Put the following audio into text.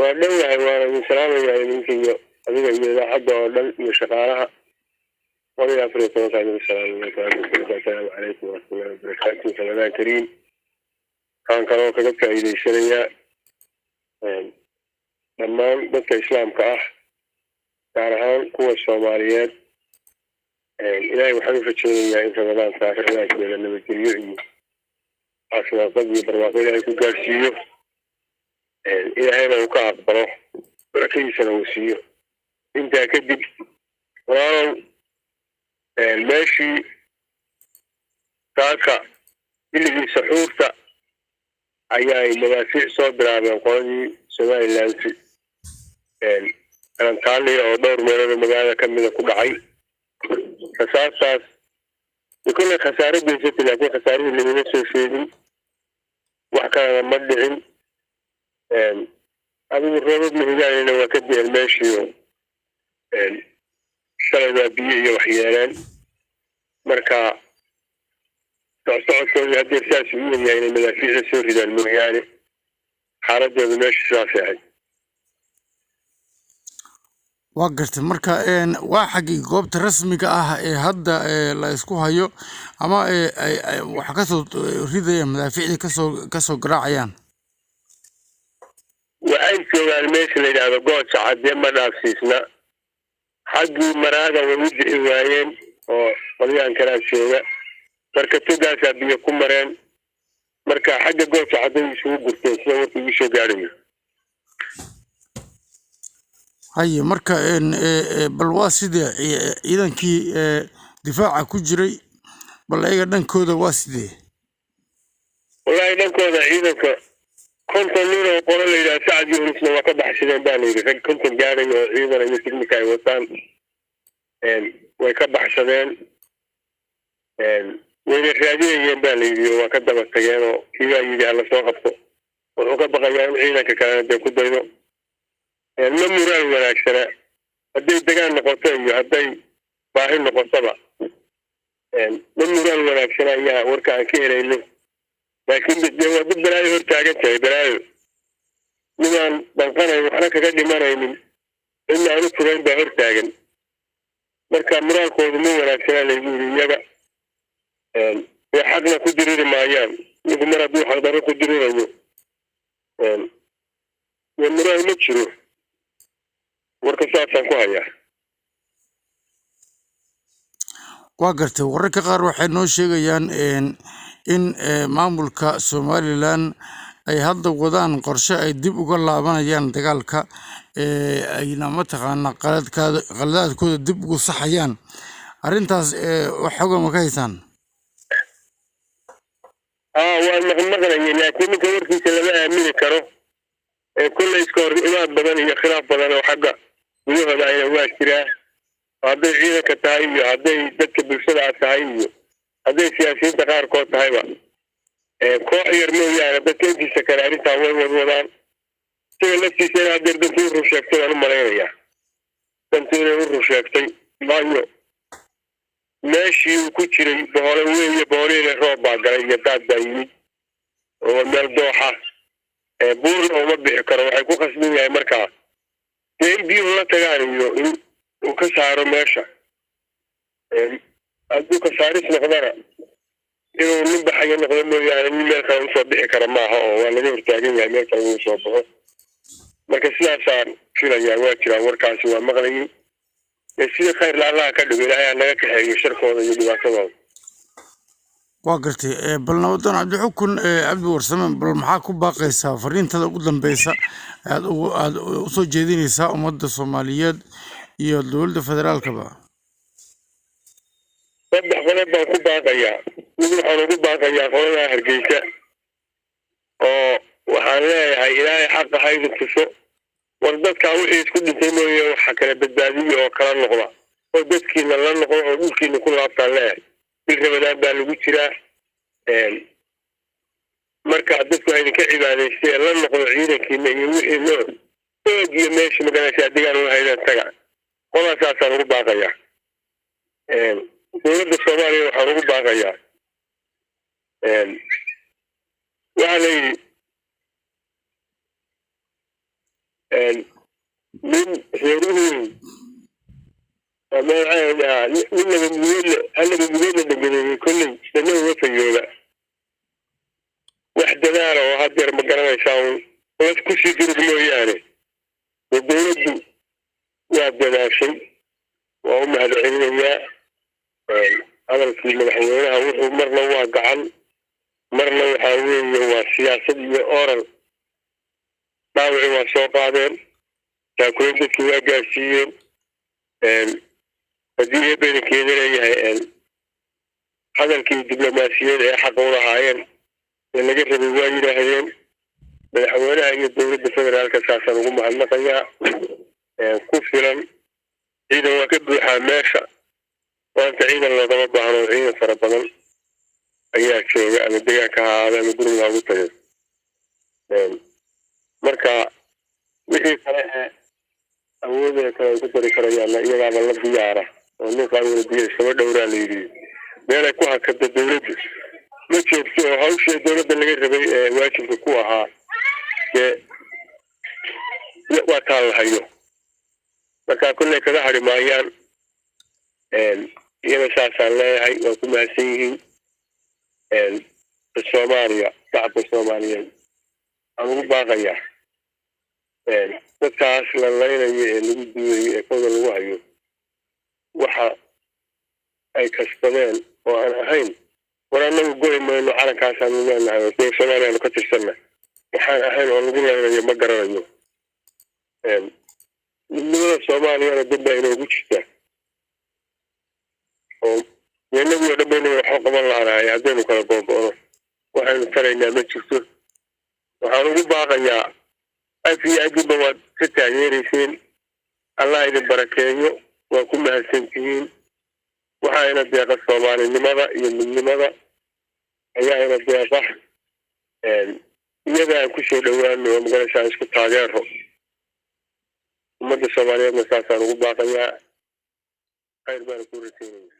Waa dhowahay, waana idin salaamayaa idinka iyo adiga iyo idaacadda oo dhan iyo shaqaalaha. 114-ka idinku salaamaya. Asalaamu calaykum waraxmatullahi wabarakaatu. Ramadaan kariim. Waxaan kaloo kaga faa'iidaysanayaa dhammaan dadka islaamka ah, gaar ahaan kuwa Soomaaliyeed, Ilaahay waxaan u rajeynayaa in Ramadaanka ramadaankeeda nabadgelyo iyo caafimaadqab iyo barwaaqo Ilaahay ku gaadhsiiyo, Ilaahayna uu ka aqbalo, barakadiisana uu siiyo. Intaa kadib, walaalow, meeshii saaka xilligii saxuurta ayaay madaafiic soo bilaabeen qoladii Somaliland, kalantaaliya oo dhowr meelood oo magaalada ka mida ku dhacay. Rasaastaas kolley khasaare geysatay, laakiin khasaarihii laguma soo sheegin, wax kalena ma dhicin. Adigu roobab mahigaanina waa ka di'een meeshii oo shalay baa biyo iyo wax yeeleen. Marka socsocodkoodii haddee saas u yaryahay inay madaafiicda soo ridaan mooyaane, xaaladooda meesha sidaasay ahayd. Waa gartay. Marka waa xaggii goobta rasmiga ah ee hadda la isku hayo ama waxa kasoo ridaya madaafiicda kasoo garaacayaan? Waxay joogaan meesha la yidhaahdo Gooja Cadde, ma dhaafsiisna. Xaggii Maraaga way u bixi waayeen oo qolyahan kalaa jooga. Marka togaasaa biyo ku mareen, marka xagga Gooja Cadday isugu gurteen, sida warka igu soo gaadhayo. Haye, marka bal waa sidee ciidankii difaaca ku jiray? Bal ayaga dhankooda waa sidee? Wallaahi, dhankooda ciidanka 50 nin oo qolo la yidhaha Sacad Yunisna waa ka baxsadeen baa la yidhi. Rag 50 gaadhay oo ciidan iyo tignika ay wataan way ka baxsadeen, wayna raadinayeen baa la yidhi, oo waa ka daba tageen, oo kii baa yidhi hala soo qabto. Wuxuu ka baqayaa in ciidanka kalena dee ku daydo. Ma muraal wanaagsana hadday degaan noqoto iyo hadday baahi noqotoba, ma muraal wanaagsana ayaa warka aan ka helayno. Laakiin dee waa dad balaayo hor taagan tahay, balaayo midaan danqanayn, waxna kaga dhimanaynin, cidna aan u fugayn baa hor taagan. Marka muraalkoodu ma wanaagsanaa laygu yidhi iyaga. Dee xaqna ku diriri maayaan. Ninku mar hadduu xaqdarro ku dirirayo, dee muraal ma jiro. Warka saasaan ku hayaa. Waa gartay. Wararka qaar waxay noo sheegayaan in maamulka Somaliland ay hadda wadaan qorshe ay dib uga laabanayaan dagaalka, ayna mataqaanaa qaladkaada qaladaadkooda dib ugu saxayaan. Arrintaas wax xoga ma ka haysaan? Aa, waan maqmaqlayay, laakiin ninka warkiisa lama aamini karo. Kolley iska hor imaad badan iyo khilaaf badan oo xagga gudahooda ayna waa jiraa, hadday ciidanka tahay iyo hadday dadka bulshada ah tahay iyo hadday siyaasiyiinta qaarkood tahayba. Koox yar mooyaane, dadka intiisa kale arrintaa way wadwadaan. Isaga laftiisa in haddeer dantii u run sheegtay waan u malaynayaa, dantii inay u run sheegtay, waayo meeshii uu ku jiray bohole weeye, boholihiina roob baa galay iyo daad baa yimid, oo meel dooxa buurna uma bixi karo. Waxay ku khasban yahay markaa dee in biyuhu la tagaan iyo in uu ka saaro meesha. Hadduu ka saaris noqdana, inuu nin baxayo noqdo mooyaane, nin meel kale usoo bixi kara maaha, oo waa laga hortaagan yahay meel kale uu soo baxo. Marka sidaasaan filayaa, waa jiraan warkaasi, waa maqlayay. Sidii khayrla Allaha ka dhigo, Ilaahay ha naga kaxeeyo sharkooda iyo dhibaatadooda. Waa gartay. Bal nabadoon Cabdixukun Cabdi Warsame, bal maxaa ku baaqaysaa, fariintada ugu dambeysa aad ugu aad usoo jeedinaysaa ummadda Soomaaliyeed iyo dowladda federaalkaba? Saddex qodob baan ku baaqayaa. Mid waxaan ugu baaqayaa qoladaa Hargeysa, oo waxaan leeyahay Ilaahay xaqa ha idin tuso. War dadkaa wixii isku dhintay mooye, waxa kale badbaadiyo oo kala noqda, oo dadkiina la noqda, oo dhulkiina ku laabtaan leeyahay. Bil Ramadaan baa lagu jiraa, marka dadku ha idinka cibaadaystay, la noqdo ciidankiina iyo wixii loo oog iyo meesha magaranaysa degaan ula haydaan taga. Qolaasaasaan ugu baaqayaa. Dowladda Soomaaliya waxaan ugu baaqayaa, waxaa la yidhi Nin reeruhu ama waxaa dhahaa nin labamugeedla hal labamugeedla dhangadeeyey kolley dana uga fayooba wax dadaala oo haddeer ma garanaysaa un laf kusii durug mooyaane. Dee dowladdu waa dadaashay, waa u mahadcelinayaa. Hadalkii madaxweynaha wuxuu marna waa gacan, marna waxaa weeye waa siyaasad iyo oral. Dhaawicii waa soo qaadeen, taakuleen dadkii waa gaarsiiyeen. Haddii eebedankeeda leeyahay, hadalkii diblomaasiyaed ee xaqa u lahaayeen ee laga rabay waa yidhaahdeen. Madaxweynaha iyo dowladda federaalka saasaan ugu mahadnaqayaa. Ku filan ciidan waa ka buuxaa meesha maanta, ciidan loogama baahno, ciidan fara badan ayaa jooga, ama deegaanka ha ahaada ama guriga ha ugu tago. Marka wixii kale ee awoodee kale ay ku dari karayaanna iyagaaba la diyaara oo ninka awala biyo iskama dhowraa la yidhi. Meelay ku hakada dowladdu ma joogto oo hawshii dowladda laga rabay ee waajibka ku ahaa dee waa taan la hayo. Marka kolley kaga hadhi maayaan iyada, saasaan leeyahay, waa ku mahadsan yihiin. Soomaaliya, shacabka Soomaaliyeed waxaan ugu baaqayaa dadkaas la laynayo ee lagu duudayo ee kooda lagu hayo waxa ay kasbadeen oo aan ahayn war annagu goy mayno, calankaasaanu leenahay oo dee Soomaaliyaanu ka tirsanna, waxaan ahayn oo lagu laynayo ma garanayo. Midnimada Soomaaliyana dan baa inoogu jirtaa oo inagii oo dhan baynu waxba qaban la'anahay. Haddaynu kala googo'no waxaynu taraynaa ma jirto. Waxaan ugu baaqayaa, af iyo adinba waad ka taageerayseen, Allah idin barakeeyo, waa ku mahadsantihiin. Waxaa ina deeqa soomaalinimada iyo midnimada ayaa ina deeqa. Iyada aan kusoo dhawaano oo magaraysaa isku taageero. Ummadda Soomaaliyeedna saasaan ugu baaqayaa, khayr baana ku rajaynaya.